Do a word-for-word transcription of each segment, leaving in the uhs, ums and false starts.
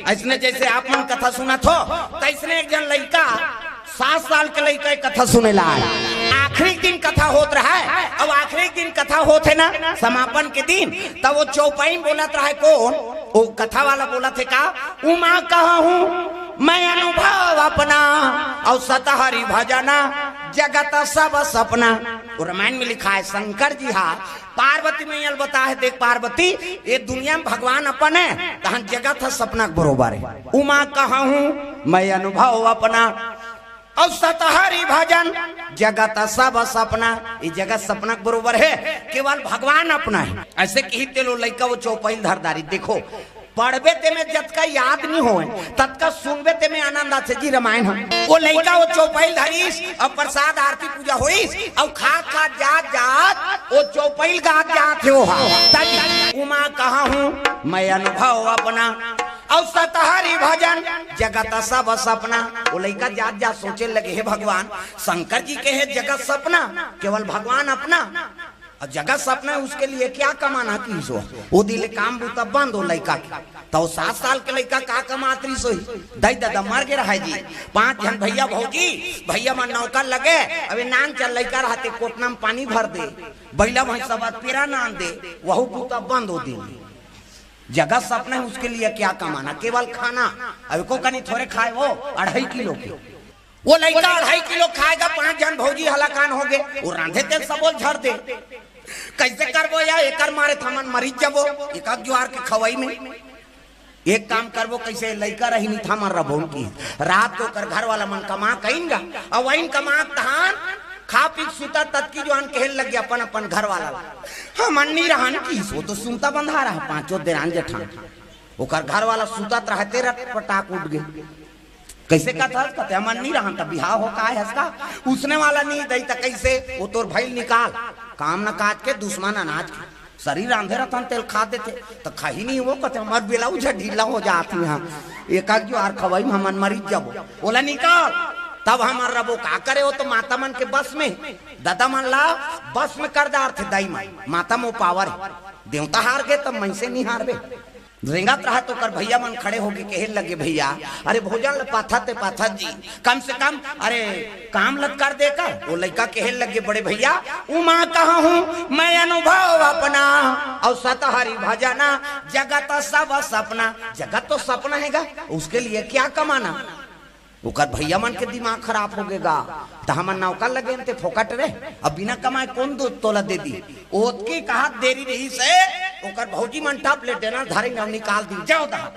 अइसने जइसे आप मन कथा सुनत हो, तइसने एक झन लइका, सात साल के लइका एक कथा सुने ला आय। आखिरी दिन कथा होत रहय, अब आखिरी दिन कथा होत हे ना, समापन के दिन, तब वो चौपाई म बोलत रहय कोन, वो कथा वाला बोलत हे का, उमा कहूँ मैं अनुभव अपना, अउ सतहरि भजना जगत सब सपना। वो रामायण में लिखाय हे, शंकर जी हा पार्वती मैया ल बताय हे, देख पार्वती, ये दुनिया म भगवान अपन हे, तहन जगत ह सपना के बरोबर हे। उमा कहूँ मैं अनुभव अपना, अउ सतहरि भजन जगत सब सपना। ये जगत सपना के बरोबर हे, केवल भगवान अपना हे। अइसे कहिथे त वो लइका वो चौपाई ल धर डारिस। देखो, पढ़बे तेमे जतका याद नइ होय, ततका सुनबे तेमे आनंद आथे जी रामायण ह। वो लइका वो चौपाई ल धरिस, अउ प्रसाद आरती पूजा होइस, अउ खात खात जात जात वो चौपाई ल गात जात हे वो हा। तब उमा कहूँ मैं अनुभव अपना, अउ सतहरि भजन जगत सब सपना। वो लइका जात जात सोचे लगे, हे भगवान, शंकर जी कहे जगत सपना, केवल भगवान अपना। अब जगत सपना है, उसके लिए क्या कमाना, किहिस वो। वो दिन ले काम बूता बंद वो लइका के। त वो सात साल के लइका का कमात रहिस होही? दाई ददा मर गे रहय जी। पांच झन भइया भौजी, भइया मन नौकर लगे, अबे नान चल लइका रहते कोटना म पानी भर दे, बइला भइँसा बर पेरा नान दे, वहू बूता बंद वो दिन। जगत सपना है, उसके लिए क्या कमाना, केवल खाना। अब एको कनी थोरे खाय वो, अढ़ाई किलो के। वो लइका अढ़ाई किलो खाय गा, पांच झन भौजी हलाकान होगे, वो रांधे तेल सबो ल झर दे। कइसे करबो या, एकर मारे त हमन मरिच जबो, एक आध जुआर के खवई में। एक काम करबो, कइसे लइका रही नहीं त हमन रबो कि रात के ओकर घर वाला मन कमा के आइन गा, अउ आइन कमा के तहान खा पी के सुता, ततकी जुआर कहे लगे अपन अपन घर वाला ल, हमन नइ रहन किहिस। वो तो सुनता बंधा रहय, पांचों देरान जेठान। ओकर घर वाला सुतत रहय ते रटपटाक उठ गे। कइसे कथस? कथे, हमन नइ रहन त बिहाव हो का हस का? उसने वाला नइ दई त कइसे? वो तोर भइल निकाल, काम न काज के, दुश्मन अनाज के। सरीर रांधे रथन तेल खा देथे, त खाही नइ वो। कथे, हमर ब्लाउज ह ढीला हो जात हे, एक आध जुआर खवई म हमन मरिच जबो, ओला निकाल, तब हमन रबो। का करे, वो तो माता मन के बस में, ददा मन ला बस में कर डारथे दाई मन। माता म वो पावर हे, देवता हार गे त मइनसे नइ हारबे। रेंगत रहय त ओकर भइया मन खड़े होके कहे लगे, भइया, अरे भोजन ल पाथत ते पाथत जी, कम से कम, अरे, काम ल त कर दे कर। वो लइका कहे लगे, बड़े भइया, उमा कहूँ मैं अनुभव अपना, अउ सतहरि भजना जगत सब सपना। जगत तो सपना हे गा, उसके लिए क्या कमाना? ओकर भइया मन के दिमाग खराब होगे गा। त हमन नौकर लगेन ते फोकट रे, अब बिना कमाय कोन दो तोला दे दिही? ओतकी कहत देरी रहिस हे, ओकर भौजी मन टप ले डेनल धरिन अउ निकाल दिन, जाव दहा।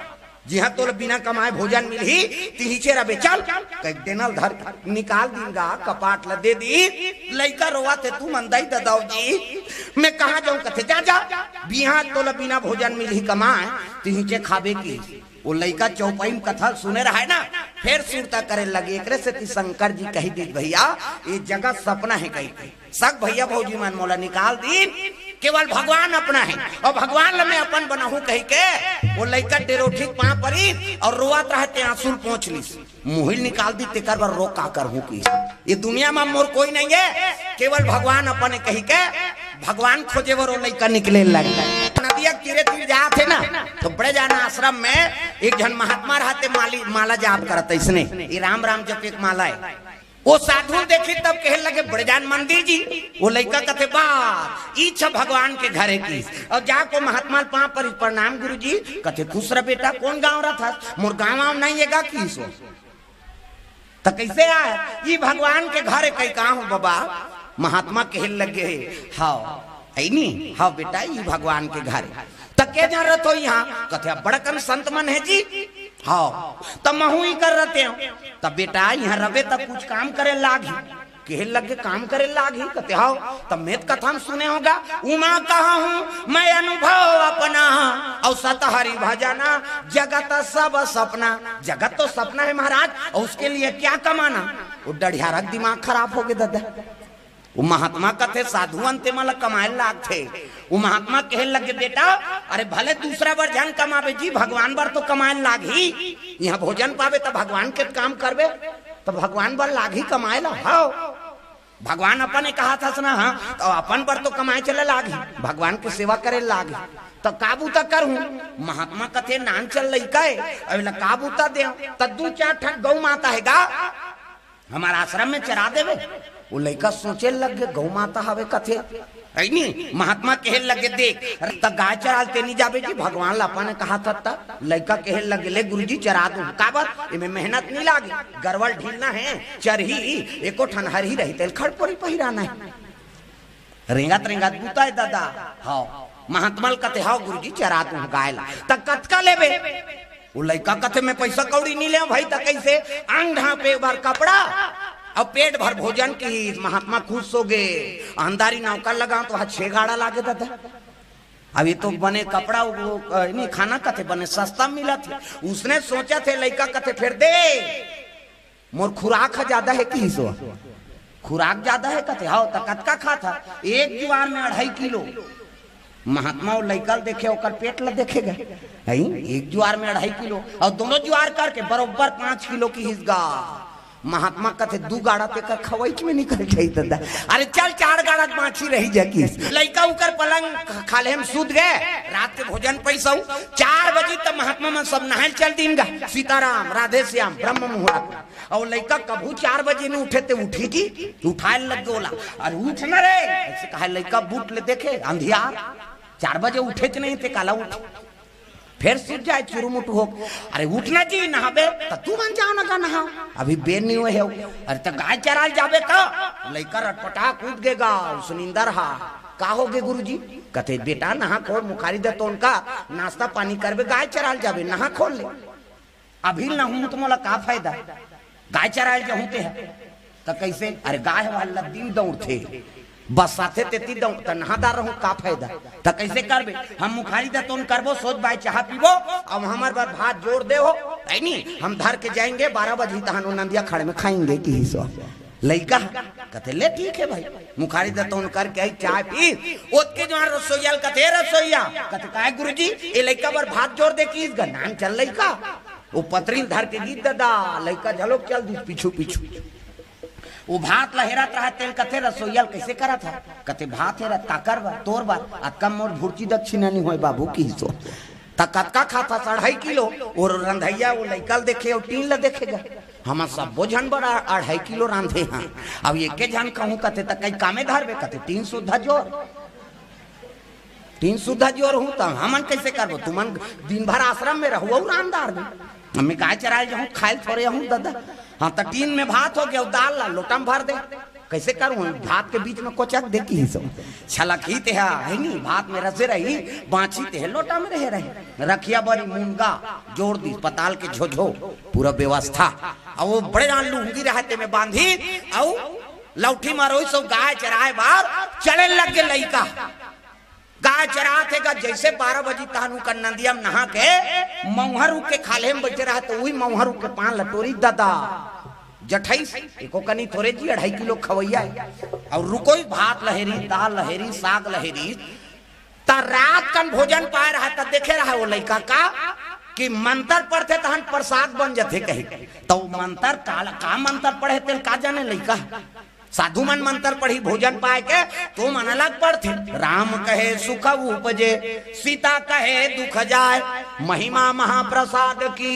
जिहां तोला बिना कमाय भोजन मिलही, तिहिंचे रबे, चल। कहिके डेनल धर निकाल दिन गा, कपाट ल दे दिस। लइका रोवत हे, तुमन दाई ददा जी, मैं कहां जाऊं? कथे, जा, जा, बिहान तोला बिना भोजन मिलही कमाय, तिहिंचे खाबे किहिस। वो लइका चौपाई म कथा सुने रहय ना, फेर सुरता करे लगे। एकरे सेती शंकर जी कहि दिस, भइया, ये जगत सपना हे कहिके। सग भइया भौजी मन मोला निकाल दिन, केवल भगवान अपना हे, अउ भगवान ल मैं अपन बनाहूं कहिके वो लइका डेरोठी के पांव परिस अउ रोवत रहय ते आंसू ल पोंछ लिस। मुंही ल निकाल दिस, तेकर बर रो का करहूं किहिस। ये दुनिया म मोर कोई नइ हे, केवल भगवान अपन हे कहिके भगवान खोजे बर वो लइका निकले लगे। नदिया के तीरे तीर जात हे ना, त बड़े जान आश्रम में एक झन महात्मा रहत हे, माली, माला जाप करत हे अइसने, ये राम राम जपे के माला हे। वो साधु ल देखिस तब कहे लगे, बड़े जान मंदिर जी। वो लइका कथे, बा, इही भगवान के घर हे किहिस। अउ जाके वो महात्मा ल पांव परिस, प्रणाम गुरु जी। कथे, खुश रह बेटा, कोन गांव रथस? मोर गांव वांव नइ हे गा किहिस वो। त कइसे आय? इही भगवान के घर हे कहिके आय हों बबा। महात्मा कहे लगे, हव, अइनी, हव बेटा, इही भगवान के घर हे। त के झन रथो इहां? कथे, अब्बड़ अकन संत मन हे जी। हव, त महूं इही कर रथेंव। त बेटा, इहां रबे त कुछ काम करे लागही। कहे लगे, काम करे लागही? कथे, हव। त मैं त कथा म सुने हों गा, उमा कहूं मैं अनुभव अपना, अउ सतहरि भजना जगत सब सपना। जगत तो सपना हे महाराज, अउ उसके लिए क्या कमाना? वो डढ़ियारा के दिमाग खराब होगे ददा। वो महात्मा कथे, साधु अंते मन ल कमाय ल लागथे। वो महात्मा कहे लगे, बेटा, अरे भले दूसरा बर झन कमाबे जी, भगवान बर तो कमाय ल लागही। इहां भोजन पाबे त भगवान के काम करबे, त भगवान बर लागही कमाय ल। हव, भगवान अपन हे कहत हस ना, हां, त अपन बर तो कमाय चले लागही, भगवान के सेवा करे लागही। त का बूता करहूं? महात्मा कथे, नान चल लइका हे, अब एला का बूता देव? त दू चार ठन गौ माता हे गा, हमर आश्रम में चरा देबे। वो लइका सोचे लग गे, गौ माता हवे कथे, है नी? महात्मा कहे लगे, देख, त गाय चराल ते नी जाबे जी, भगवान ला अपन कहा था। त लइका कहे लगे, ले गुरुजी, चरा दूं। काबर? एमे मेहनत नी लागे, गरवा ल ढीलना हे, चरही, एको ठन हरही रही, तेल खड़पोरी पहिराना हे। रेंगत रेंगत बूता हे दादा। हाव। महात्मा ल कथे, हाव गुरुजी, चरा दूं गाय ला। त कतका लेबे? वो लइका कथे, मैं पैसा कौड़ी नी लेव भाई। त कइसे? आंग ढांपे बर कपड़ा अउ पेट भर भोजन किहिस। महात्मा खुश हो गे। अंधारी नौकर लगा तो वहां छह गाड़ा लागे दादा। अब ये तो बने कपड़ा, वो, अ, नी, खाना कथे बने सस्ता मिलत हे। उसने सोचथे, लइका कथे, फेर दे, मोर खुराक ह जादा हे किहिस ओ। खुराक जादा हे कथे, हाव, त कतका खाथा? एक जुआर में अढ़ाई किलो। महात्मा वो लइका ल देखे, ओकर पेट ल देखे गा। हैं? एक जुआर में अढ़ाई किलो, अउ दोनों जुआर करके बरोबर पांच किलो किहिस गा। महात्मा कथे, दू गाड़ा तेकर खवई में निकल जाही दादा। अरे चल, चार गाड़ा के बांची रही जा किहिस। लइका उकर पलंग ख-, खाल्हे में सूत गे, रात के भोजन पइसउ। चार बजे त महात्मा मन सब नहाय ल चल दीन गा। सीताराम, राधे श्याम, ब्रह्म मुहूर्त। अउ लइका कभू चार बजे नी उठे ते उठी जी, उठाय ल लग गे ओला। अरे उठ न रे, अइसे कहे लइका बूट ले देखे, अंधियार, चार बजे उठे च नहीं ते काला उठ। फेर सुत जाय चुरुमुट हो। अरे उठ न जी, नहाबे त तुमन जाव न गा नहाव, अभी बेर नी होय हे। अरे त गाय चराय ल जाबे त? लइका रटपटा कूद गे गा, सुनिंदर हा। का हो गे गुरुजी? कथे, बेटा नहा खोर, मुखारी दतोन कर, नाश्ता पानी करबे, गाय चराय ल जाबे, नहा खोर ले। अभी नहूं त मोला का फायदा? गाय चराय ल जहूं ते ह। त कइसे? अरे गाय वाला दिन दौड़थे, बस साथे तेती दौड़, त नहादार रहूं, का फायदा? त कइसे करबे? हम मुखारी दतोन करबो, सोज बाय चाहा पीबो, अब हमर बर भात जोर दे हो, है नी? हम धर के जाएंगे, बारह बजे तहन वो नंदिया खड़ में खाएंगे किहिस ओ। लइका कथे, ले ठीक हे भाई। मुखारी दतोन करके आई, चाय पी, ओतके जुआर रसोइया ल कथे, रसोइया। कथे, काय गुरुजी, ए लइका बर भात जोर दे किहिस गा। नान चल लइका। वो पतरी ल धर के गिस दादा, लइका झलोक चल दिस पीछू पीछू। वो भात ल हेरत रहय, तेल कथे रसोइया ल, कइसे करत हस? कथे, भात हेरत, काकर बर? तोर बर। अतका मोर भुरची दक्षिणा नी होय बाबू किहिस ओ। त कतका खाथस? अढ़ाई किलो। वो रंधइया वो लइका ल देखे अउ टीन ल देखे गा। हमन सब्बो झन बर अढ़ाई किलो रांधे हन, अब एके झन खाहूं कथे, त कई कामे धरबे? कथे, टीन सुद्धा जोर। टीन सुद्धा जोर हूं, त हमन कइसे करबो? तुमन दिन भर आश्रम में रहू अउ रांधदार में। हमें गाय चराय ल जहूं, खाय ल थोरे हूं दादा। हां, त टीन में भात हो गे, दाल ला लोटा में भर दे। कइसे करूं? भात के बीच में कोचक दे किहिस ओ। छलकही ते ह, है नी, भात में रसे रही, बांची ते ह लोटा में रहे रही। रखिया बरी मुनगा जोर दिस, पताल के झोझो, पूरा व्यवस्था। अउ वो बड़े जान लुंगी रहय, तेमे बांधी, अउ लौठी मारो सो गाय चराय बर चले लग गे लइका। गाय चरात हे गा, जइसे बारह बजे तहन उकर नंदिया में नहा के मउहा रूख के खाल्हे में बइठे रहय, त उही मउहा रूख के पान ल टोरिस दादा। जठइस, एको कनी थोरे जी, अढ़ाई किलो खवइया हे। अउ रुकोइस, भात ल हेरिस, दाल ल हेरिस, साग ल हेरिस। त रात कन भोजन पाय रहय, त देखे रहय वो लइका का कि मंतर पढ़थे तहन प्रसाद बन जथे कहिके। त वो मंतर का, का मंतर पढ़े तेल का जाने लइका। साधु मन मंतर पढ़ही भोजन पाय के, त ओ मन अलग पढ़थे। राम कहे सुख उपजे, सीता कहे दुख जाय, महिमा महाप्रसाद की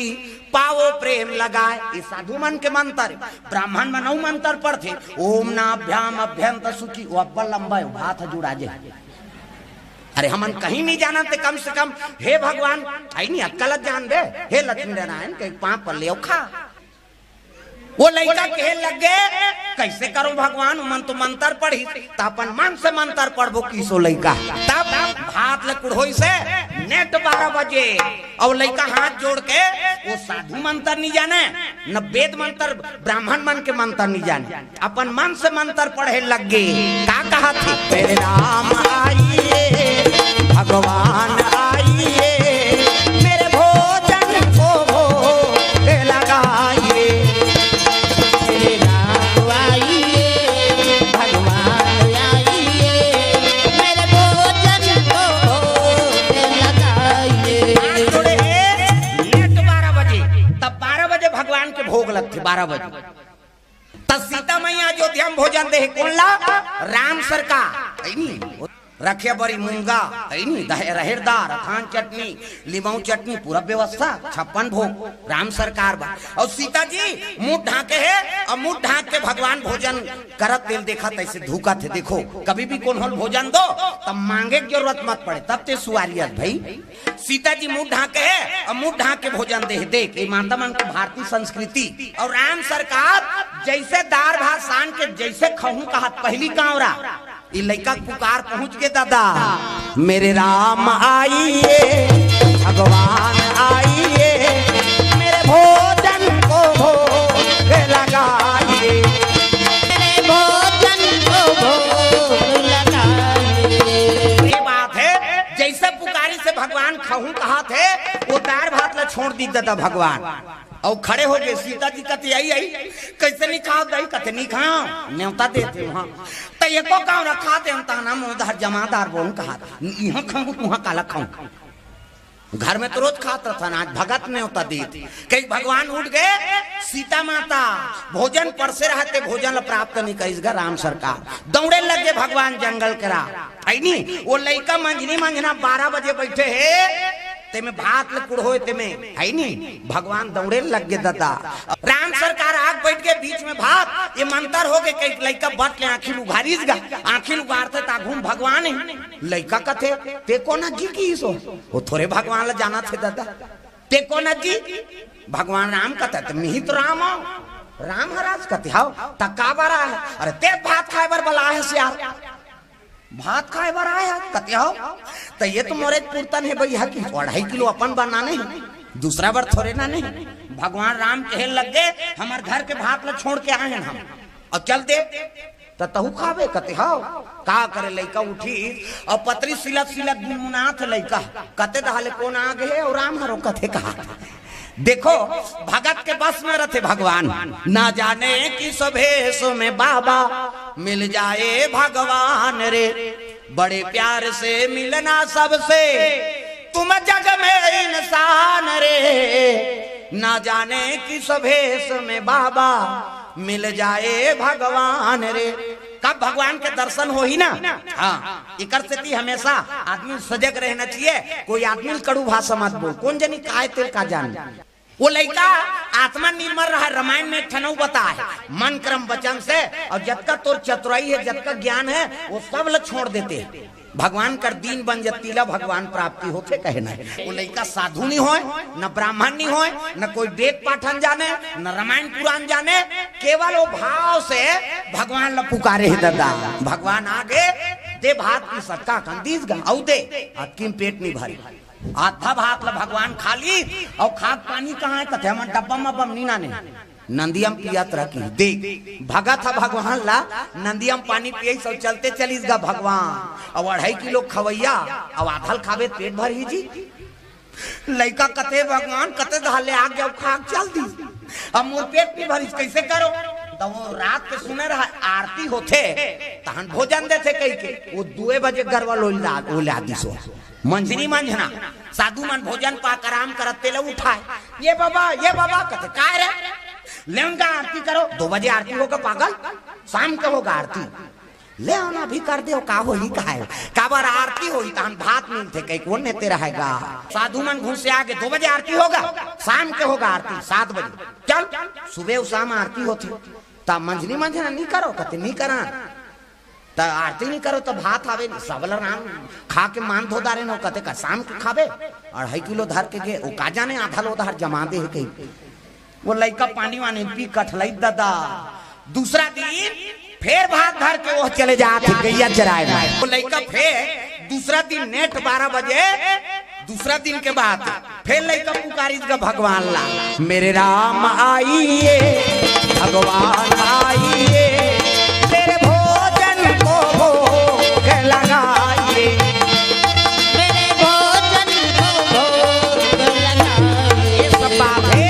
पावो प्रेम लगाय। ये साधु मन के मंतर। ब्राह्मण मन अउ मंतर पढ़थे, ओम नाभ्याम अभ्यंत शुचि, वो अब्बड़ लंबा हे, भात ह जुड़ा जाही। अरे हमन कहीं नी जानन ते कम से कम, हे भगवान, अई नी अक्कल जान दे, हे लक्ष्मी नारायण, कहिके पांव पल्ले अउ खा। वो लइका कहे लग गे, कइसे करूं भगवान, ओमन तो मंतर पढ़ही, त अपन मन से मंतर पढ़बो किहिस ओ लइका। तब भात ल कुढ़ोइस हे नेट बारह बजे, अउ लइका हाथ जोड़ के, वो साधु मंतर नी जाने, न वेद मंतर, ब्राह्मण मन के मंतर नी जाने, अपन मन से मंतर पढ़े लग गे। का कहत हे? मेरे राम आइए, भगवान आइए, मेरे भोजन को भोग लगाइए। मेरे राम आइए, भगवान आइए, मेरे भोजन को भोग लगाइए। हाथ जोड़े हे, लेट बारह बजे, तब बारह बजे भगवान के भोग लगथे, बारह बजे। त सीता मैया अयोध्या में भोजन दे हे, कोन ला? राम सरकार, है नी? रखे बरी मूंगा, है नी, दहे-, रहेर दार, अथान चटनी, लिमऊ चटनी, पूरा व्यवस्था, छप्पन भोग, राम सरकार बा। अउ सीता जी मुंह ढांके हे, अउ मुंह ढांक के भगवान भोजन करत तेला देखत अइसे धुकत हे। देखो, कभी भी कोनो ल भोजन दो, तब मांगे के जरूरत मत पड़े, तब ते सुवारी अस भई। सीता जी मुंह ढांके हे, अउ मुंह ढांक के भोजन दे हे। देख, ये माता मन के भारतीय संस्कृति। अउ राम सरकार जइसे दार भात सान के जइसे खहूं कहत पहिली कांवरा, ई लइका के पुकार पहुंच गे दादा। मेरे राम आइए, भगवान आइए, मेरे भोजन को भोग लगाइए। मेरे भोजन को भोग लगाइए। ये बात हे, जइसे पुकारी से भगवान खहूं कहत हे, वो दार भात ला छोड़ दिस दादा भगवान। अउ खड़े हो गे। सीता जी कथे, "आई, आई, कइसे नइ खाव दाई?" कथे, "नइ खाव, नेवता देत हंव।" त एको कांवरा खा देंव, तहां ना मोर डहर जमादार बोन कहा, इहां खाहूं, तुहां काला खाहूं? घर में तो रोज खात रथन, आज भगत नेवता दीस। कहिके भगवान उठ गे, सीता माता भोजन परसे रहत हे, भोजन ला प्राप्त नइ करिस गा राम सरकार। दौड़े लग गे भगवान जंगल करा, है नी? वो लइका मंझनी मंझना बारह बजे बइठे हे, तेमे भात ल कुढ़ोय तेमे, है नी? भगवान दौड़े लग गे दादा। राम सरकार आके बइठ गे बीच में भात, ये मंतर हो गे, कहिके लइका बट ले आंखी ल उघारिस गा, आंखी ल उघारथे त आघू म भगवान हे। लइका कथे, "ते कोन अस जी?" कहिस। ओ थोरे भगवान ला जानत हे दादा, "ते कोन अस जी?" "भगवान राम।" कथे, "त मिही तो राम हंव।" "राम हरस?" कथे, "हंव।" "त काबर आय हस?" "अरे ते भात खाय बर बलाय हस यार।" "भात खाय बर आय हस?" कथे, "हंव।" "त ये तो मोरे पुरतन हे भई, हा कि अढ़ाई किलो अपन बर लाने हंव, दूसरा बर थोरे लाने हंव।" भगवान राम कहे लग गे, "हमर घर के भात ल छोड़ के आए हन हम, अउ चल दे, त तहूं खाबे?" कथे, "हंव।" का करे, लइका उठिस अउ पतरी सिलत सिलत गुनगुनात हे लइका। कथे, "दहाले कोन आ गे हे अउ राम हरो?" कथे, "कहा।" देखो, भगत के बस में रथे भगवान। ना जाने किस भेष में बाबा मिल जाए भगवान रे, बड़े प्यार से मिलना सबसे तुम जग में इंसान रे। ना जाने किस भेष में बाबा मिल जाए भगवान रे। कब भगवान के दर्शन होही ना? हाँ, इकर सेती हमेशा आदमी सजग रहना चाहिए। कोई आदमी ल कड़ू भाषा मत बोल, कोन जनी काय तेल का जान। वो लइका आत्मा निर्मल रहय, रामायण में एक ठन अउ बताय हे, मन क्रम वचन से, अउ जतका तोर चतुराई हे, जतका ज्ञान हे, वो सब ल छोड़ देते। भगवान कर दीन बन जा, तेला भगवान प्राप्ति होथे कहे ना। वो लइका साधु नइ होय, न ब्राह्मण नइ होय, न कोई वेद पाठन जाने, न रामायण पुराण जाने, केवल वो भाव से भगवान ल पुकारे हे दादा। भगवान आ गे, दे भात पीसत का कन दीस गा, अउ दे, अतकी म पेट नइ भरे। आधा भात ल भगवान खा लिस, अउ खाके पानी कहाँ हे? कथे, "हमन डब्बा म बमनी लाने, नंदिया म पियत रह के।" देख, भगत ह भगवान ला नंदिया म पानी पियइस अउ चलते चलिस गा भगवान। अउ अढ़ाई किलो खवइया, अउ आधा ल खाबे त पेट भरही जी। लइका कथे, "भगवान, कते दहाले आ गे अउ खाके चल दिस, अब मोर पेट नइ भरिस, कइसे करों?" त वो रात के सुने रहय, आरती होथे, तहन भोजन देथे कहिके, वो दुए बजे गरवा ल ओला, ओला दिस। मंझनी मंझना साधु मन भोजन पाके आराम करत तेला उठाय, "ये बाबा, ये बाबा," कथे, "काय रे?" "लेव गा आरती करों।" "दो बजे आरती होगा पागल, शाम के होगा आरती।" "लेव ना, अभी कर देव, का होही?" "काय काबर आरती होही, तहन भात मिलथे," कहिके ओन्हेते रहय गा। साधु मन घुसिया गे, "दो बजे आरती होगा, शाम के होगा आरती, सात बजे।" "चल, सुबह अउ शाम आरती होथे।" "त मंझनी मंझना नइ करों?" कथे, "नइ करन।" "त आरती नइ करों त भात हावे नइ, सबला राम खाके मान धो डारेन हो।" कथे, "का शाम के खाबे?" अढ़ाई किलो धर के गे, वो का जाने आधा ल ओदहर जमा दे हे कहिके। वो लइका पानी वानी पी कठलई दादा। दूसरा दिन फेर भात धर के वो चले जात हे गइया चराय बर। वो लइका फेर दूसरा दिन नेठ बारह बजे, दूसरा दिन के बात, फेर लइका पुकारिस गा भगवान ला, "मेरे राम आइए, भगवान आइए, मेरे भोजन को भोग लगाइए।" मेरे भोजन को भोग लगाइए। ये सब बात हे।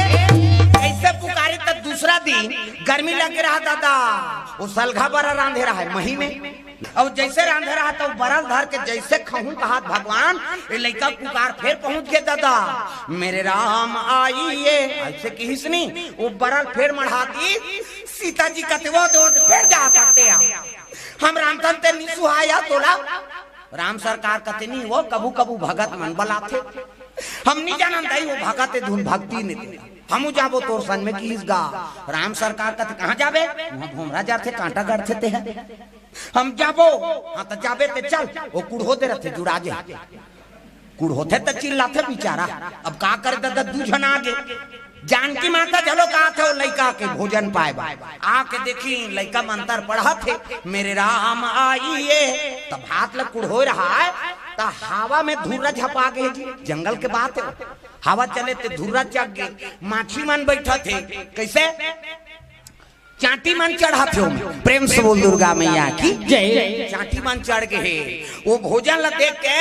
अइसे पुकारिस त दूसरा दिन गर्मी लग रहा दादा, वो सलघा बरा रांधे रहय मही में। अउ जइसे रांधे रहय त वो बरा ल धर के जइसे खहूं कहत भगवान, ये लइका पुकार फेर पहुंच गे दादा, "मेरे राम आइए।" अइसे किहिस नी, वो बरा ल फेर मढ़ा दिस। सीता जी कथे, "वो दे, वो दे, फेर जा सकते हैं, हम रांधन ते नइ सुहाय तोला।" राम सरकार कथे, "नहीं, वो कभू कभू भगत मन बलाथे।" "हम नहीं जानन दाई, वो भगत ए धुन भक्ति ने।" "हमू जाबो तोर संग में," किहिस गा। राम सरकार कथे, "कहाँ जाबे?" "वहाँ भोमरा जाथे, कांटा गढ़थे ते है।" "हम जाबो।" "हाँ, त जाबे ते चल।" वो कुड़हो दे रथे, जुड़ा जे। कुड़होथे त चिल्लाथे बिचारा। अब का करे ददा, दू झन आगे। जानकी माता चलो का थे, वो लइका के भोजन पाए बा। आके देखी, लइका मंतर पढ़त हे, "मेरे राम आइए।" तब हाथ ल कुड़होए रहा है, त हवा में धुर्रा झपा गे जी। जंगल के बात है, हवा चले ते धुर्रा चघ गे। माछी मन बैठत हे, कैसे? चांटी मन चढ़त हे ओमे। प्रेम से बोल दुर्गा मैया की जय। चांटी मन चढ़ गे हे। वो भोजन ल देख के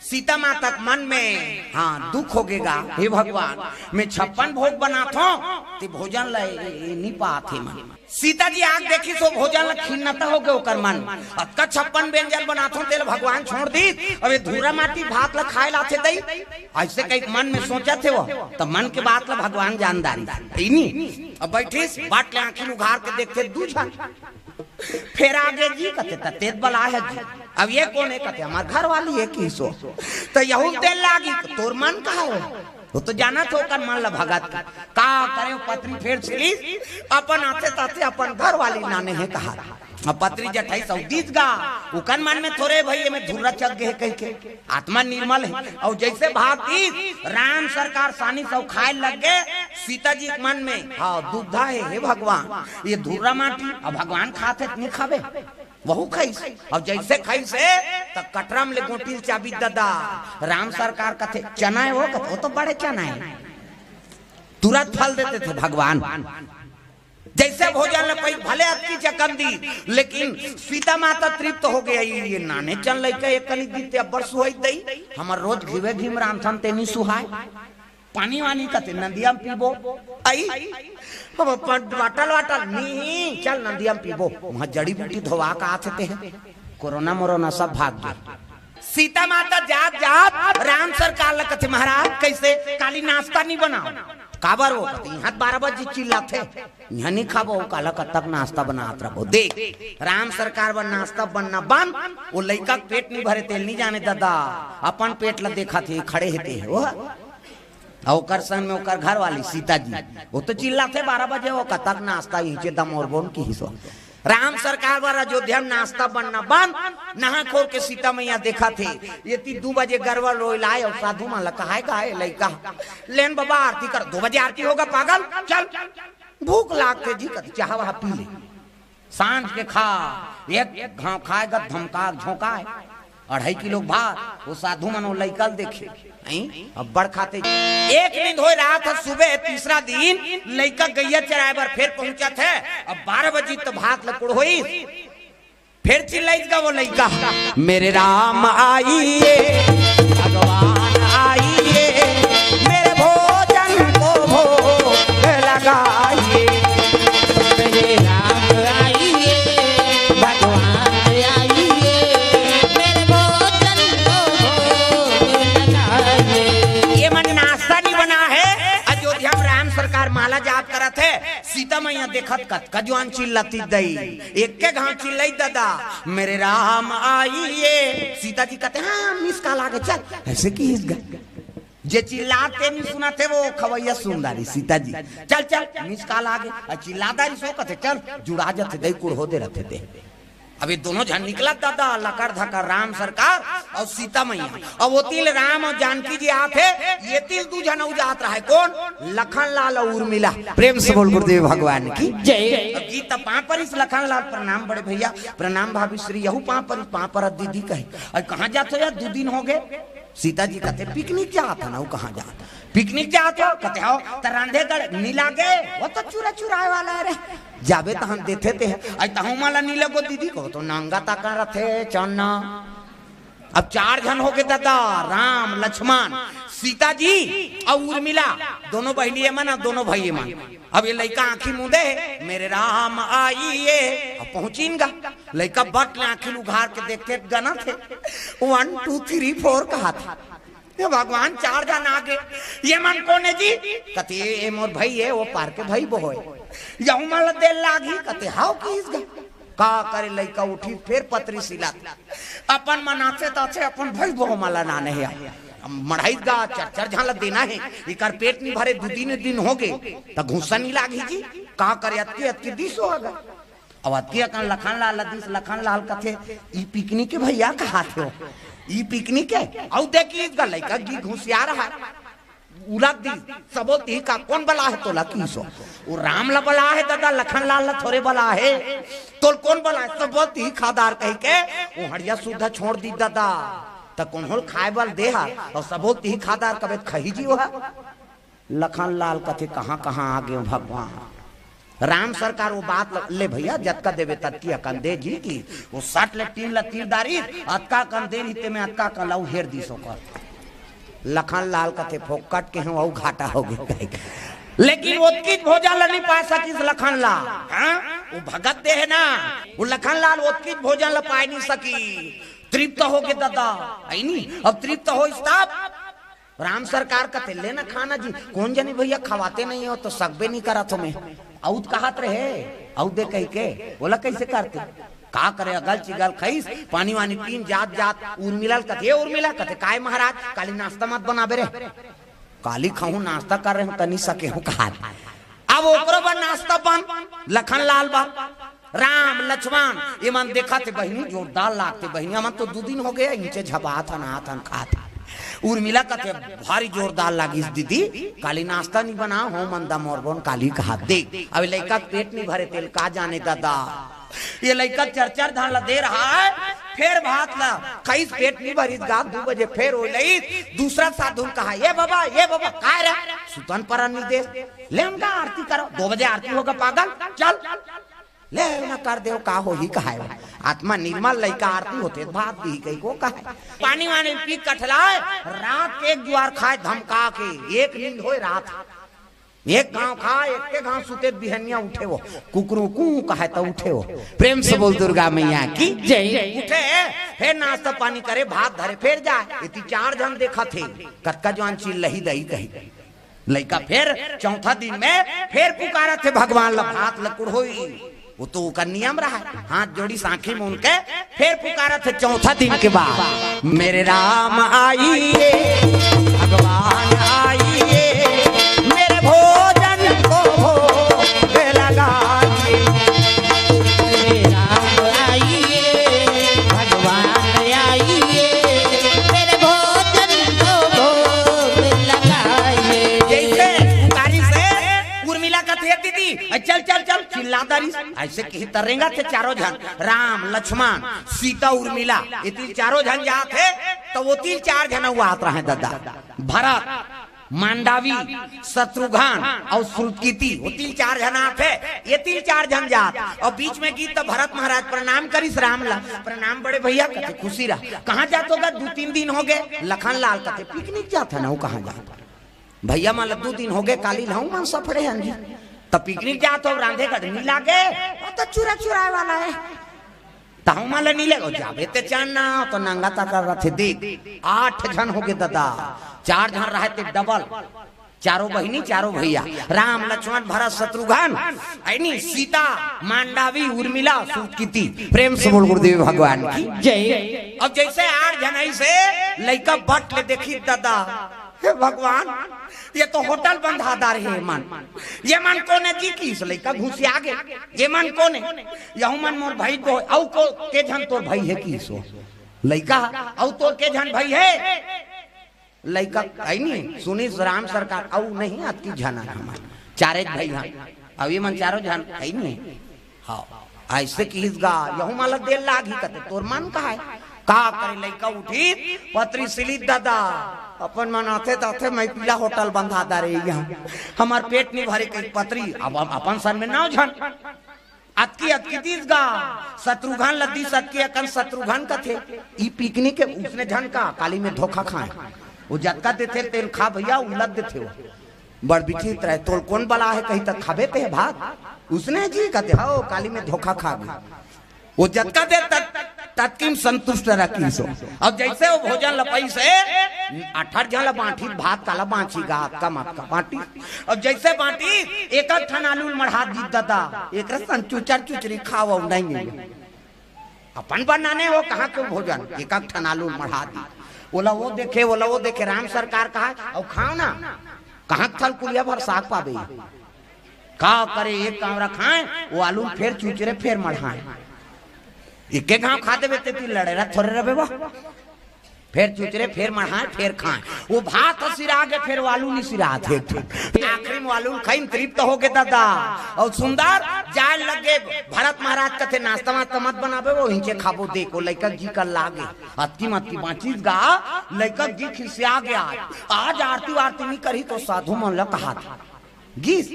सीता माता के मन में, हाँ, दुख हो गेगा, "हे भगवान, मैं छप्पन भोग बनाथों, ते भोजन ल ए, ए, नी पात हे मन।" सीता जी आग देखी सो भोजन ल खिन्नता हो गे ओकर मन। "अतका छप्पन व्यंजन बनाथों, तेल भगवान छोड़ दी, अब ये धूरा माटी भात ल खाए लाथे दई।" ऐसे कई मन में सोचत हे वो, त मन के बात ल भगवान जान डारी। इनी अब बैठिस, बाट ले आंखी उघार के देखथे दू झन। फेर आगे जी कथे, "त तेत बला है जी।" "अब ये कोन है?" कथे, "हमार घर वाली है।" किहिस वो। "त यहू तेल लागी, त तोर मन का है?" वो तो जानत हे ओकर मन ल भगत के। का करे, वो पतरी फेर छिलिस, अपन आथे ताथे अपन घर वाली नाने हे कहा। अब पतरी जठई सौदीस गा, ओकर मन में थोरे भई एमे धुर्रा चघ गे हे कहिके। आत्मा निर्मल हे। अउ जैसे भाग दीस, राम सरकार सानी सौ खाए लग गे, सीता जी के मन में, "हाँ, दुविधा हे, हे भगवान, ये धुर्रा माटी, अब भगवान खाथे त नी खाबे?" वहू खाइस। अब जैसे खाइस हे, त कटरा म ले गोटी ल चाबिस ददा। राम सरकार कथे, "चना हे वो?" कथे, "वो तो बड़े चना हे, तुरंत फल देते थे भगवान।" जैसे भोजन ल पाइस, भले अतकी चकन दीस, लेकिन सीता माता तृप्त हो गे, "ये नाने चन लइका एक कनी दीते अब्बड़ सुहाई दई, हमर रोज घीवे घीम रांधथन तेनी सुहाय।" पानी वानी कथे नंदिया म पीबो। आई, हम अपन बाटल वाटल नी, चल नंदिया म पीबो, वहाँ जड़ी बूटी धोवा का आथे ते है। कोरोना मोरोना सब भाग गे। सीता माता जात जात राम सरकार ल कथे, "महाराज, कैसे काली नाश्ता नी बनाओ?" "काबर वो?" कथे, "यहाँ बारह बजे चिल्लाथे, यहाँ नी खाबो।" "काला कब तक नाश्ता बनात रहो?" देख, राम सरकार बर नाश्ता बनना बंद, वो लइका के पेट नी भरे तेल नी जाने ददा, अपन पेट ल देखत हे, खड़े हे ते हे वो। अउ ओकर संग में ओकर घर वाली सीता जी, वो तो चिल्लाथे बारह बजे, "वो कब तक नाश्ता, इहिचे दमोर बोन," किहिस वो। राम सरकार बर अयोध्या में नाश्ता बनना बंद, नहा खोर के सीता मैया देखत हे। एती दू बजे गरवा लोइलाए अउ साधु मन ल कहाय, "गा ए लइका, लेन बाबा आरती कर।" "दो बजे आरती होगा पागल, चल।" "भूख लागथे जी," कथे, "चाह वाह पी ले।" सांझ के खा, एक घांव खाए गा, धमका झोंकाए, अढ़ाई किलो भात, वो साधु मन वो लइका ल देखे, हैं? अब्बड़ खाथे। एक नींद होए, रात ह सुबह तीसरा दिन, लइका गइया चराए बर फेर पहुंचत हे। अब बारह बजे त भात ल कुड़होइस, फेर चिल्लाइस गा वो लइका, "मेरे राम आइए, भगवान आइए, मेरे भोजन को भोग लगाइए।" मेरे राम आइए, भगवान आइए, मेरे भोजन को भोग लगाइए। ये मन नाश्ता नहीं बना है। अयोध्या में राम सरकार माला जाप करत है, सीता मैया देखत कतका जुआन चिल्लाती दई, एक के घांव चिल्लाई ददा, "मेरे राम आइए।" सीता जी कथे, "हाँ, मिस कॉल आगे, चल।" ऐसे किहिस गा। जे चिल्लात ते नहीं सुनत हे, वो खवैया सुन डारी सीता जी। "चल, चल, मिस कॉल आगे।" अउ चिल्ला डारी सो कथे, "चल।" जुड़ा जथे दई, कुड़हो दे रथे दे। अब ये दोनों झन निकलत ददा, लकर धकर राम सरकार अउ सीता मैया। अब ओती ले राम अउ जानकी जी आत हे, एती ले दू झन अउ जात रहय। कोन? लखन लाल अउ उर्मिला। प्रेम से बोल गुरुदेव भगवान की जय। अब गीत पाँव परिस लखन लाल, प्रणाम बड़े भैया, प्रणाम भाभी श्री, यहू पाँव परिस, पाँव परत दीदी कहे। अउ कहाँ जात हो यार, दू दिन हो गे। सीता जी कथे, "पिकनिक जात हन।" "अउ कहाँ जात?" "पिकनिक जात हो?" कथे, "हव।" "त रांधे गढ़ नी लागे?" "वो तो चूरा चुराए वाला हे रे।" "जाबे तहन देथे ते हे।" "अइ तहूँ मन ला नी लगो दीदी?" "कहो तो नंगा ताका रथे चन्ना।" अब चार झन हो गे ददा, राम, लक्ष्मण, सीता जी अउ उर्मिला, दोनों बहिनी मन अउ दोनों भई मन। अब ये लइका आँखी मूंदे हे, "मेरे राम आइए।" अब पहुँचिन गा। लइका बट ले आँखी उघार के देखथे, गनत हे, "वन टू थ्री फोर" कहत हे। "हे भगवान, चार झन आ गे, ये मन कोन हे जी?" कथे, "ये मोर भई हे, वो पार के भई बोहय।" "यहू मन ला दे लागही?" कथे, "हव" किहिस गा। का करे, लइका उठिस, फेर पतरी सिलत, अपन मन आथे ताथे अपन भई बहू मन ला नाने हे। मढ़ाई गा चर चर झन ला देना हे, एकर पेट नी भरे, दू तीन दिन होगे, त घुस्सा नी लागही जी। का करे, अतकी अतकी दिस हो गा। अब अतकी अकन लखन लाल ला दिस, लखन लाल कथे, "ई पिकनिक के भइया कहाथे हो, ई पिकनिक के।" अउ देखिस गा लइका गी घुसियार हे, उलट दिस, "सबो तिही खा, कोन बलाहे तोला?" किहिस हो। "ओ राम ला बलाहे ददा, लखन लाल ला थोरे बलाहे।" "तोला कोन बलाहे?" "सबो तिही खा डार," कहिके ओ हड़िया सुद्धा छोड़ दिस ददा। त कोनो ल खाय बर दे हा, अउ सबो तिही खा डार कबे त खही जी ओहा। लखन लाल कथे, "कहाँ कहाँ आ गेंव भगवान।" राम सरकार ओ बात ल, "ले भइया, जतका देबे ततकी अकन दे जी," किहिस। ओ सट ले टीन ल तीर डारिस, "अतका अकन दे रहितेंव मैं, अतका अकन ला," अउ हेर दिस ओकर। लखन लाल कथे, "फोकट के हंव, अउ घाटा होगे।" लेकिन ओतकीच भोजन ल नी पाय सकिस लखन लाल। हाँ, ओ भगत दे हे ना, ओ लखन लाल ओतकीच भोजन ल पाय नी सकिस। तृप्त होगे ददा, हे नी? अब तृप्त होइस तब राम सरकार कथे, "ले ना खाना जी।" "कोन जनी भइया, खवाते नइ हो त सकबे नी करत हों मैं।" अउ त कहत रहे, "अउ दे," कहिके, ओला कइसे करते? का करे, अगल चिगल खइस, पानी वानी पीन जात जात उर्मिला ल कथे, "ए उर्मिला," कथे, "काय महाराज, काली नाश्ता मत बनाबे रे?" "काली खाहूं, नाश्ता करे हंव त नी सके हंव," कहाथे। अब ओकरो बर नाश्ता बन, लखन लाल बर, राम लक्ष्मण, एमन देखत हे, "बहिनी जोरदार लागथे बहिनी, हमन तो दू दिन होगे, इंचे झपात हन, आत हन, खात हन।" उर्मिला कथे, "भारी जोरदार लागिस दीदी, काली नाश्ता नी बनाय हों, मंदा मोर बोन काली कहाथे।" अब लइका के पेट नी भरे तेला का जाने ददा, ए लइका चर चर झन ला दे रहा हे, फेर भात ला खइस, पेट नी भरिस गा, दू बजे फेर ओ लइस, दूसरा साधु ल कहा, "ए बबा, ए बबा, काय रे, सुतन परन नी देस, ले उनका आरती करो, दू बजे आरती होगे पागल, चल।" ले ना कर देव, का होही कहाय। आत्मा निर्मल, लइका आरती होथे, भात दिही कहिके कहाय। पानी वानी पी कठलाय, रात के एक जुआर खाय धमका के, एक नींद होय रात। एक घांव खाय, एक घांव सुते, बिहनिया उठे वो, कुकरू कू कहाय त उठे वो। प्रेम से बोल दुर्गा मैया की जय। उठे, फेर नाश्ता पानी करे, भात धरे, फेर जाय। एती चार झन देखत हे, कतका जुआर चिल्लाही दई कही। लइका फेर चौथा दिन में फेर पुकारत हे भगवान ला, भात ल कुढ़ोई। ओ तो ओकर नियम रहा, हाथ जोड़िस आंखी मूंद के, फेर पुकारत हे चौथा दिन के बाद, "मेरे राम आइए, भगवान आइए, मेरे भोजन को भोग लगाइए।" मेरे राम आइए, भगवान आइए, मेरे भोजन को भोग लगाइए। जइसे पुकारिस हे, उर्मिला कथे, "दीदी, चल, चल, चल," चिल्ला डारिस। अइसे किहिस त रेंगत हे चारों झन, राम, लक्ष्मण, सीता, उर्मिला, एती ल चारों झन जात हे, त ओती ल चार झन अउ आत रहे ददा, भरत, मांडवी, शत्रुघ्न अउ श्रुतकीर्ति, ओती ल चार झन आत हे, एती ल चार झन जात। अउ बीच में गिस त भरत महाराज प्रणाम करिस राम ला, "प्रणाम बड़े भइया," कथे, "खुशी रह।" "कहाँ जात हो गा, दू तीन दिन होगे?" लखन लाल कथे, "पिकनिक जात हन।" "अउ कहाँ जात?" "भइया मन ला दू दिन होगे, काली ल हमन सफड़े हन जी।" "त पिकनिक जात हो, रांधे गढ़ नी लागे?" "ओ त चुरा चुराय वाला हे, त हमन ला नी लेगो।" "जाबे ते चान ना, त नंगा ताकर रथे।" देख, आठ झन होगे ददा, चार झन रहे ते डबल, चारों बहिनी, चारों भइया, राम, लक्ष्मण, भरत, शत्रुघ्न, हे नी, सीता, मांडवी, उर्मिला, श्रुतकीर्ति। प्रेम से बोल गुरुदेव भगवान की जय। अब जइसे आठ झन अइसे लइका बट ले देखिस ददा, "हे भगवान, ए तो होटल बंधा डारे हे एमन। एमन कोन ए जी?" किहिस, लइका घुसिया गे। "एमन कोन ए?" "यहू मन मोर भई तो हे।" "अउ को, के झन तोर भई हे?" किहिस ओ लइका, "अउ तोर के झन भई हे?" लइका, हे नी, सुनिस राम सरकार, "अउ नहीं, अतकी झन हन हमन, चारेच भई हन, अउ एमन चारों झन," हे नी। हाँ, अइसे किहिस गा, "यहू मन ला दे ल लागही," कथे, "तोर मन कहाय।" का करे, लइका उठिस, पतरी सिलिस ददा, अपन मन आथे ताथे, "मैं पीला होटल बंधा डारे इहाँ, हमर पेट नी भरे," कहिके पतरी, अब अपन सन में नौ झन। अतकी, अतकी दिस गा, शत्रुघ्न ला दिस, अतकी अकन शत्रुघ्न कथे, "ई पिकनिक हे, उसने झन का, काली में धोखा खाय। ओ जतका देथे तेन खा भइया, उलट देथे ओ।" बड़ विचित्र हे, "तोल कोन बला हे?" कही, "त खाबे ते भात।" "उसने जी?" कथे, "हव, काली में धोखा खा गे।" ओ जतका दे तत ततकी म संतुष्ट रखिस। अउ जइसे वो भोजन ल पइस, अठारह झन ल बांटिस, भात काला बांटही गा, अतका म अतका बांटिस। अउ जइसे बांटिस, एक एक ठन आलू ल मढ़ा दिस ददा, एकरे संग चुचर चुचरी खावव नहीं। अपन बनाने हो कहाँ के भोजन, एक एक ठन आलू ल मढ़ा दिस। ओला वो देखे, ओला वो देखे, राम सरकार कहा, "अउ खाव ना, कहाँ के थल कुलिया भर साग पाबे?" का करे, एक कांवरा खाए, वो आलू ल फेर चुचरे, फेर मढ़ाए। एके घांव खा देबे ते ती लड़े रह थोरे रहबे बा। फेर चुचरे, फेर मढ़ाए, फेर खाए। वो भात ह सिरा गे, फेर वो आलू नी सिरात हे। आखिरी में वो आलू ल खाइन, तृप्त हो गे ददा। अउ सुंदर जाए लगे। भरत महाराज कथे, "नाश्ता वास्ता मत बनाबे, वो हिंचे खाबो।" देखो, लइका जी कर लागे। अतकी मत की बांचिस गा, लइका जी खिसिया गे आज। आज आरती वारती नी करही तो साधु मन ल कहा था। गिस,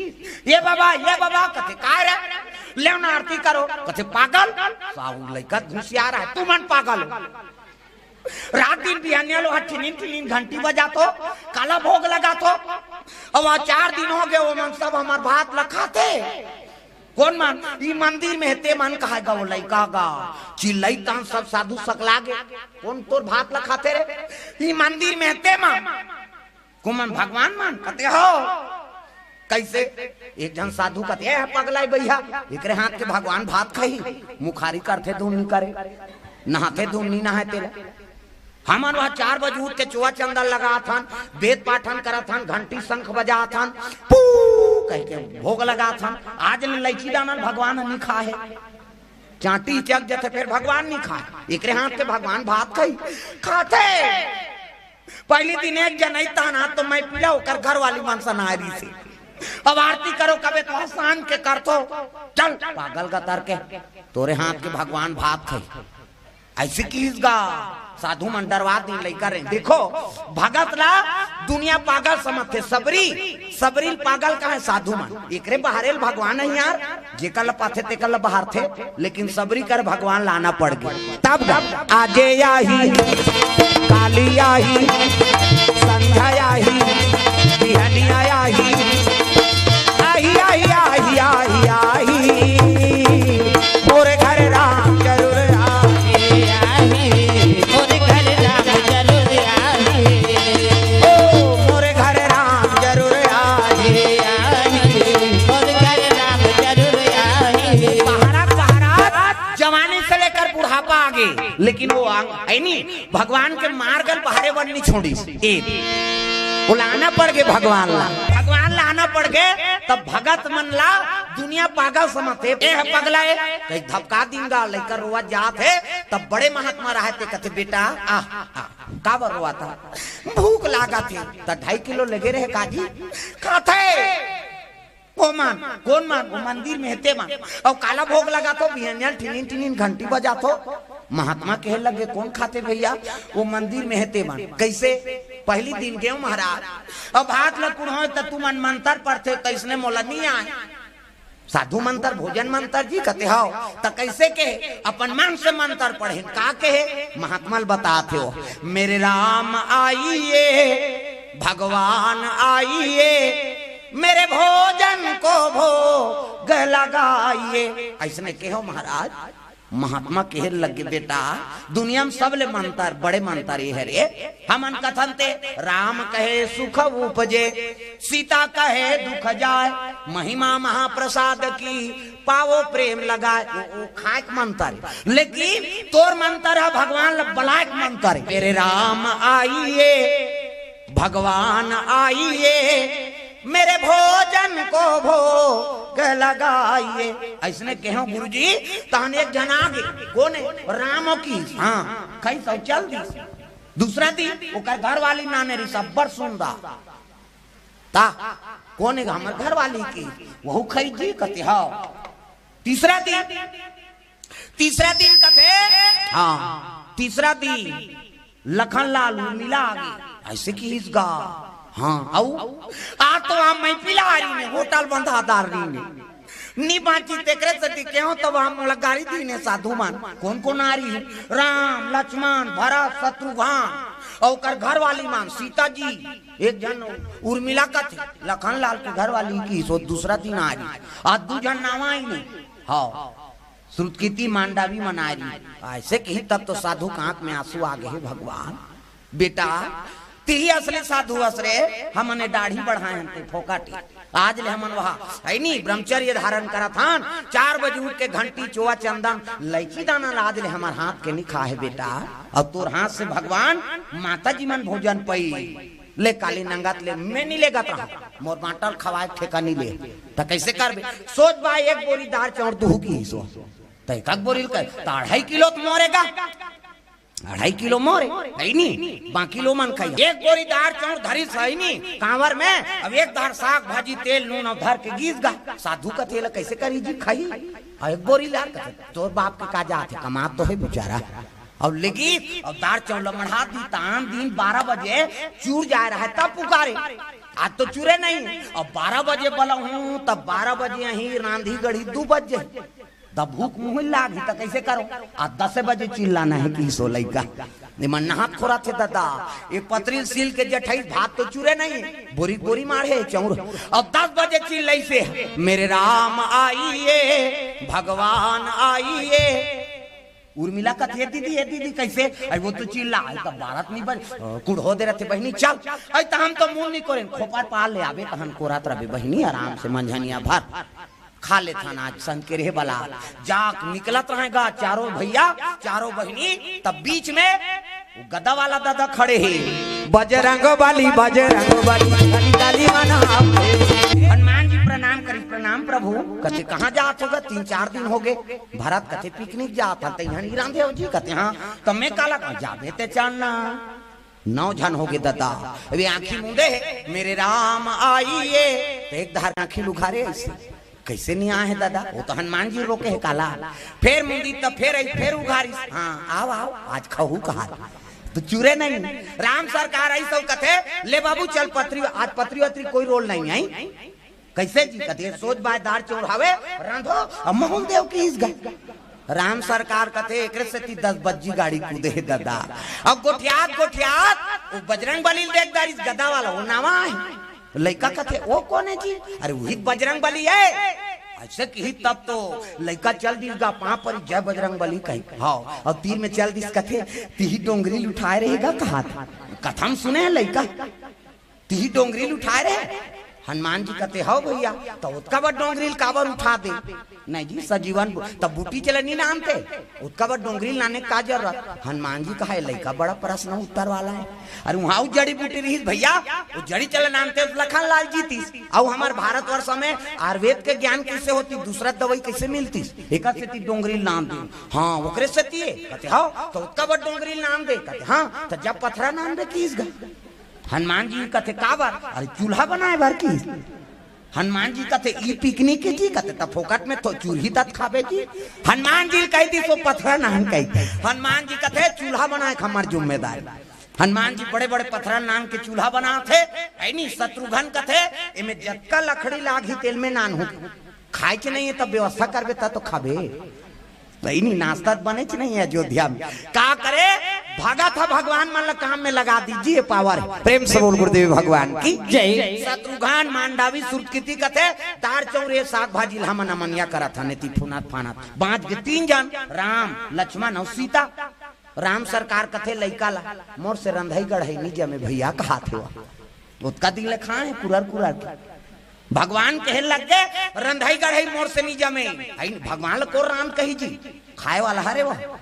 "ये बाबा, ये बाबा," कथे, "काय रे?" "लेव ना आरती करो।" कथे, "पागल, साहू लइका घुसियार हे, तुमन पागल हो।" रात दिन बिहनिया लो हा ठिनिन ठिनिन घंटी बजाथो, काला भोग लगाथो। अब आज चार दिन हो गे, वो मन सब हमर भात ल खाथे। कोन मन? "ई मंदिर में हे ते मन," कहा गा वो लइका गा। चिल्लई तहां सब साधु सकला गे, "कोन तोर भात ल खाथे रे?" "ई मंदिर में हे ते मन।" "कोन मन? भगवान मन?" कथे, "हो।" "कइसे?" एक झन साधु कथे, "ए पगला ए भइया, एकरे हाथ के भगवान भात खाही, मुखारी करथे धुन नी करे, नहाथे धुन नी नहाए तेला। हमन वह चार बजे उठ के चोवा चंदन लगाथन, बेद पाठन करथन, घंटी शंख बजाथन, पू कहिके भोग लगाथन, आज ले लइची दाना ल भगवान ह नी खाए हे। चांटी चक जथे फेर भगवान नी खाए, एकरे हाथ के भगवान भात खाही।" खाथे। पहली दिन एक जन अइता ना, तो मैं पीला ओकर घर वाली मन सन आए रहिसे। अब आरती करो कबे तो हसान के करथो। "चल पागल गतर के, तोरे हाथ के भगवान भात खाही।" अइसे किहिस गा, साधु मन डरवा दिन लइका रे। देखो, भगत ला दुनिया पागल समझथे, सबरी, सबरी ल पागल कहे साधु मन। एकरे बहारे ल भगवान हे यार, जेकर ल पाथे तेकर ल बहारथे, लेकिन सबरी कर भगवान ल आना पड़ गे। तब गा, आजे आही, काली आही, संध्या आही, बिहनिया आही, आही, आही, आही, आही, आही। मोर घर राम जरूर आही, आही। मोर घर राम जरूर आही, आही। मोर घर राम जरूर आही, आही। मोर घर राम जरूर आही। पहाड़ा, पहाड़ा, जवानी से लेकर बुढ़ापा आगे, लेकिन वो आंग, है नी, भगवान के मार्ग ल बहारे बर नी छोड़िस। ए, ओला आना पड़ गे भगवान ला, भगवान ला आना पड़ गे। तब भगत मन ला दुनिया पागल समझथे। ए ह पगला ए, कहीं धपका दिन गा, लइका रोवत जात हे, तब बड़े महात्मा रहय ते कथे, "बेटा, आ, आ, काबर रोवत हस?" "भूख लागत हे।" "त ढाई किलो लेगे रहे काजी?" खाथे। ओ मन, कोन मन? ओ मंदिर में हे ते मन। अउ काला भोग लगाथो, बिहनिया ल ठिनिन ठिनिन घंटी बजाथो। महात्मा कहे लगे, "कोन खाथे भइया?" "ओ मंदिर में हे ते मन।" "कइसे?" "पहली दिन गेंव महाराज, अब भात ल कुढ़ों त तुमन मंतर पढ़थे, तइसने मोला नी आय।" "साधु मंतर, भोजन मंतर जी?" कथे, "हव।" "त कइसे कहे?" "अपन मन से मंतर पढ़ेन।" "का कहे?" महात्मा ल बताथे ओ, "मेरे राम आइए, भगवान आइए, मेरे भोजन को भोग लगाइए।" अइसने कहे ओ महाराज। महात्मा कहे लगे, "बेटा, दुनिया में सबले मंतर, बड़े मंतर ये हरे। हमन कथन ते राम कहे सुख उपजे, सीता कहे दुख जाय, महिमा महाप्रसाद की पावो प्रेम लगाय।" ओ, ओ खाए के मंतर हे, लेकिन तोर मंतर हे भगवान ल बलाय के मंतर हे। "मेरे राम आइए, भगवान आइए, मेरे भोजन को भोग लगाइए।" अइसने कहे ओ गुरुजी, तहन एक झन आगे, कोन हे? राम की, हाँ, खाइस अउ चल दिस। दूसरा दिन ओकर घरवाली नाने रहिस, अब्बड़ सुंदर। त कोन हे? "हमर घरवाली की, वहू खाइस जी?" कथे, "हव।" तीसरा दिन, तीसरा दिन कथे, हाँ, तीसरा दिन लखन लाल उर्मिला आगे, अइसे किहिस गा। हाँ, अउ आ तो हम मैं पिला रहिन, होटल बंधा दार रहिन हे। नी बांचिस तेकरे सेती कहेंव, तब हम मोला गारी दीन हे साधु मन। कोन कोन आय रहिन? राम, लक्ष्मण, भरत, शत्रुघ्न, अउ ओकर घरवाली मन, सीता जी। एक झन उर्मिला कथे, लखन लाल के घरवाली किहिस, ओ दूसरा दिन आय रहिस। अउ दू झन नवा आइन हे। हव। श्रुतकीर्ति मांडावी मनारी। ऐसे कही तब तो साधु के आंख में आंसू आ गए। भगवान, बेटा, तिही असली साधु अस रे, हमन ए दाढ़ी बढ़ाए हन ते फोकट। आज ले हमन वहा है नी ब्रह्मचर्य धारण करत हन। चार बजे उठ के घंटी चोवा चंदन लैची दाना ला आज ले हमर हाथ के नी खा हे बेटा। अब तोर हाथ से भगवान माता जी मन भोजन पई। ले काली नंगत ले, मैं नी लेगत रहा, मोर बांटल खवाए ठेका नी ले। त कैसे करबे? सोच बा, एक बोरी दार चाउर दुहू की सो। त एक बोरी ल कर, त अढ़ाई किलो त मोरेगा। अढ़ाई किलो मोरे, है नी? बाकी लो मन खाई। एक बोरी दार चाउर धरी सही नी, कांवर में, अब एक धार साग भाजी, तेल, नून, अब धर के गीस गा। साधु कथे ल कैसे करी जी खाई? अब एक बोरी लार कथे, तोर बाप के का जात हे, कमात तो है बेचारा। अब लेगी, अब दार चाउर ल मढ़ा दी, त आन दिन बारह बजे चूर जाए रहा, तब पुकारे। आज तो चूरे नहीं, अब बारह बजे बलहूं, तब बारह बजे यहीं रांधी गढ़ी दू बज जाए। तब भूख मुंह लागी त कैसे करो? आ दस बजे चिल्लाना है कि सो लइका। निमन नहात खोरा थे दादा, ये पतरी सील के जठई भात तो चूरे नहीं, बोरी बोरी मार है चाउर। अब दस बजे चिल्लाई से, मेरे राम आइए, भगवान आइए। उर्मिला कथे, "ए दीदी, ए दीदी, कैसे?" अरे वो तो चिल्ला, "आई त बारत नहीं बन, कुढ़ो दे रहते बहिनी, चल।" आई त हम तो मुंह नहीं कोरेन, खोपा पाल ले आबे, तहन कोरात रहबे बहिनी, आराम से मंझनिया भर खा लेथन आज संग के रहे वाला। जाक निकलत रहेगा चारों भैया, चारों बहिनी, तब बीच में वो गदा वाला दादा खड़े हे। बजरंग बली, बजरंग बली, बली, बली मना। हनुमान जी प्रणाम करी, "प्रणाम प्रभु।" कथे, "कहाँ जात होगा? तीन चार दिन हो गए।" भरत कथे, "पिकनिक जात हन।" "तैहन ही रांधे हो जी?" कथे, "हाँ।" "त मैं काला कहूँ, जाबे ते चढ़ना।" नौ झन हो गए दादा। अबे आंखी मूंदे हे, "मेरे राम आइए।" त एक धार आंखी लुघारे ऐसे, "कैसे नहीं आए हैं दादा?" "वो तो हनुमान जी रोके हैं काला।" फेर मूंदी त फेर आई, फेर उघारिस, "हाँ, आओ, आओ, आज खाहू कहा।" त चूरे नहीं। राम सरकार आई सब कथे, "ले बाबू चल पतरी, आज पतरी वतरी कोई रोल नहीं आई।" "कैसे जी?" कथे, "सोच बाय दार चाउर हावे, रांधो।" अब महूं ल देव किहिस गा। राम सरकार कथे, "एकरे सेती दस बज्जी गाड़ी कूदे हे दादा।" अब गोठियात गोठियात वो बजरंग बली ल देख डारिस, गदा वाला, वो नवा हे। लइका कथे, "वो कोन हे जी?" "अरे वही बजरंग बली हे।" ऐसे किही तब तो लइका चल दिस गा, पांव परी, "जय बजरंग बली" कही। हाँ, अब तीर में चल दिस कथे, "तिही डोंगरी ल उठाए रहेगा कहा था।" कथा म सुने हे लइका। "तिही डोंगरी ल उठाए रहे?" हनुमान जी कथे, "हव भैया।" "त ओतका बड़ डोंगरी ल काबर उठा दे?" "नहीं जी, सजीवन बु-, तब बूटी चले नहीं नानते, ओतका बड़ डोंगरी ल नाने का जरूरत?" हनुमान जी कहा, "ए लइका बड़ा प्रश्न उत्तर वाला हे।" अरे वहाँ वो जड़ी बूटी रहिस भैया, वो जड़ी चले नानते लखन लाल जीतिस। अउ हमार भारतवर्ष में आयुर्वेद के ज्ञान कैसे होती, दूसरा दवाई कैसे मिलती, एकर सेती डोंगरी ल नान दे। हाँ, ओकरे सेती हे। कथे, "हव, त ओतका बड़ डोंगरी ल नान दे।" कथे, "हाँ, त जब पथरा नान दे किहिस गा।" हनुमान जी कथे, "काबर?" "अरे चूल्हा बनाए बर" किहिस। हनुमान जी कथे, "ई पिकनिक हे जी?" कथे, "त फोकट में तो चूल्ही तत खाबे जी।" हनुमान जी कहि दिस, "ओ पथरा नान" कहि। हनुमान जी कथे, "चूल्हा बनाए के हमर जिम्मेदारी।" हनुमान जी बड़े बड़े पथरा नान के चूल्हा बनाथे। ऐनी शत्रुघ्न कथे, "एमे जतका लकड़ी लागही तेल में नान हो, खाए के नहीं हे, तब व्यवस्था करबे, तब तो खाबे।" त इन्हीं नाश्ता त बनेच नहीं हे अयोध्या में। का करे? भगत ह भगवान मन ल काम में लगा दीजिए, पावर हे। प्रेम से बोल गुरुदेव भगवान की जय। शत्रुघ्न मांडावी श्रुतकीर्ति कथे, "दार चाउर ए साग भाजी ल हमन अमनिया करत हन, एती फुनत फानत।" बांच गे तीन झन, राम, लक्ष्मण अउ सीता। राम सरकार कथे लइका ला, "मोर से रंधई गढ़ई नी जमे भैया" कहाथे वो। ओतका दिन ले खाए हे कुरर कुरर के। भगवान कहे लग गे, "रंधई गढ़ई मोर से नी जमे।" आई भगवान ल कोन रांध कही जी, खाए वाला हरे वो।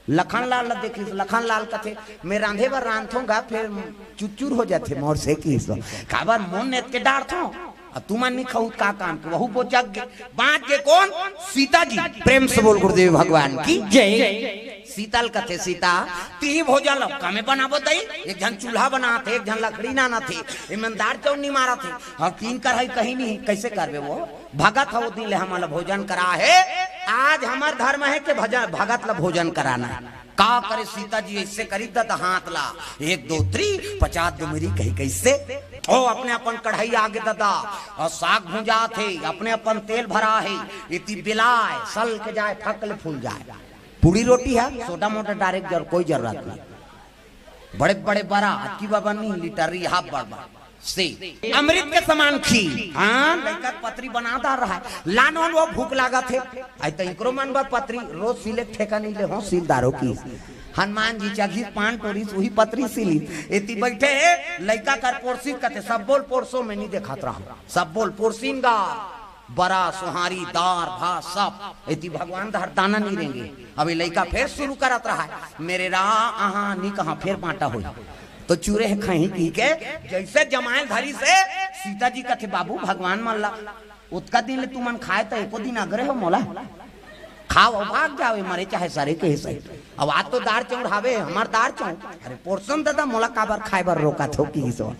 लखन लाल ल देखिस, लखन लाल कथे, "मैं रांधे बर रांधथों गा, फेर चुरचुर हो जाथे मोर से" किहिस। "काबर मोन नेत के डारथों, अब तुमन नी खाहू त का काम के?" वहू बोचक गे। बांच गे कोन? सीता जी। प्रेम से बोल गुरुदेव भगवान की जय। सीता ल कथे, "सीता, तिही भोजन ल कमे बनाबो दई, एक झन चूल्हा बनात हे, एक झन लकड़ी नानत हे, एमन दार चाउर नी मारत हे, हम तीन कढ़ाई कहीं नहीं, कैसे करबे वो?" भगत ह ओ दिन ले हमन ल भोजन करा हे। आज हमर धर्म हे कि भजन, भगत ल भोजन कराना। का करे सीता जी, ऐसे करी ददा हाथ ला, एक दो त्री, पचास दो मेरी कही कैसे। ओ अपने अपन कढ़ाई आगे ददा, अउ साग भुंजात हे, अपने अपन तेल भरा हे, एती बेलाय, सल के जाय, फक ले फूल जाय। पूड़ी रोटी हे, छोटा मोटा डायरेक्ट जर, कोई जरूरत नहीं। बड़े बड़े बरा, अतकी बा बनी, लीटर रही, हाफ बड़ बड़। से अमृत के समान खीर। हाँ, लइका के पतरी बना डार रहा है। लान वान वो भूख लागत हे। आई तो इकरो मन बर पतरी, रोज सिले के ठेका नहीं ले हो, सील डारो की। हनुमान जी चघिस पान टोरिस, उही पतरी सिली। एती बैठे लइका कर पोरसिस कथे, सब बोल पोरसो में नहीं देखात रहा। सब बोल पोरसिन गा, बरा, सोहारी, दार, भात, सब। एती भगवान दहर दाना नहीं रेंगे। अभी लइका फेर शुरू करत रहा है, मेरे रा, आहा, नहीं कहा, फेर बांटा होई। तो चूरे हे खाही पी के, जैसे जमाए धरी से सीता जी कथे, "बाबू, भगवान मन ला ओतका दिन ले तुमन खाए, त एको दिन अगरे हो मोला? खाओ, भाग जाओ, ये मरे चाहे सरे के सही। अब आज तो दार चाउर हावे, हमार दार चाउर।" "अरे पोरसन दादा, मोला काबर खाए बर रोकत हो?" किहिस ओ।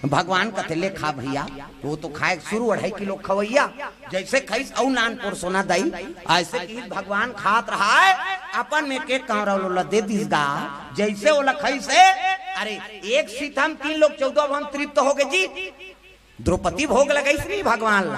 भगवान कथे, "ले खा भैया।" वो तो खाए शुरू, अढ़ाई किलो खवैया, जैसे खाइस अउ नान पोरसोना दई, ऐसे किहिस भगवान खात रहा है, अपन में के कांवरा ओला दे दिस गा, जैसे ओला खाइस हे। अरे एक सीथम तीन लोग चौदह भुवन तृप्त हो गे जी। द्रौपदी भोग लगाइस नहीं भगवान ला,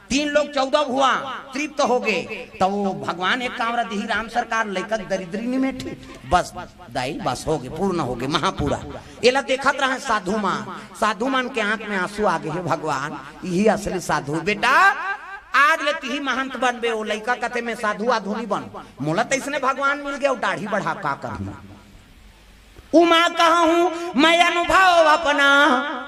तीन लोग चौदह भुवन तृप्त हो गे, तो वो भगवान एक कांवरा दिही, राम सरकार लइका के दरिद्री नहीं मेठी, बस दाई, बस हो गे, पूर्ण हो गे, महापूरा। एला देखत रहा साधु मन, साधु मन के आंख में आंसू आ गे, "हे भगवान, यही असली साधु बेटा, आज ले तिही महंत बनबे।" ओ लइका कथे, "मैं साधु आधु नहीं बन, मोला तैसने भगवान मिल गया, दाढ़ी बढ़ा का करहूं?" उमा कहूं मैं अनुभव अपना,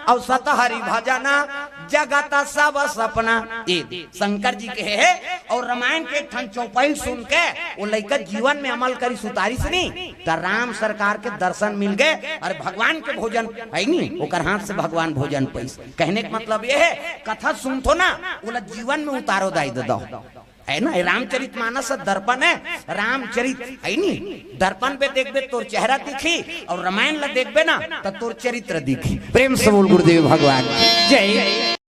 अउ सत हरि भजना जगत सब सपना। ए शंकर जी के हे, अउ रामायण के एक ठन चौपाई सुन के वो लइका जीवन में अमल करिस, उतारिस नहीं, त राम सरकार के दर्शन मिल गे। अरे भगवान के भोजन है नहीं, ओकर हाथ से भगवान भोजन पाइस। कहने के मतलब ये है, कथा सुनथो ना, ओला जीवन में उतारो दाई दे दो। है ना, ये रामचरित मानस दर्पण है, रामचरित है नी, दर्पण पे देखबे तोर चेहरा दिखी, अउ रामायण ला देखबे ना त तोर चरित्र दिखी। प्रेम से बोल गुरुदेव भगवान की जय।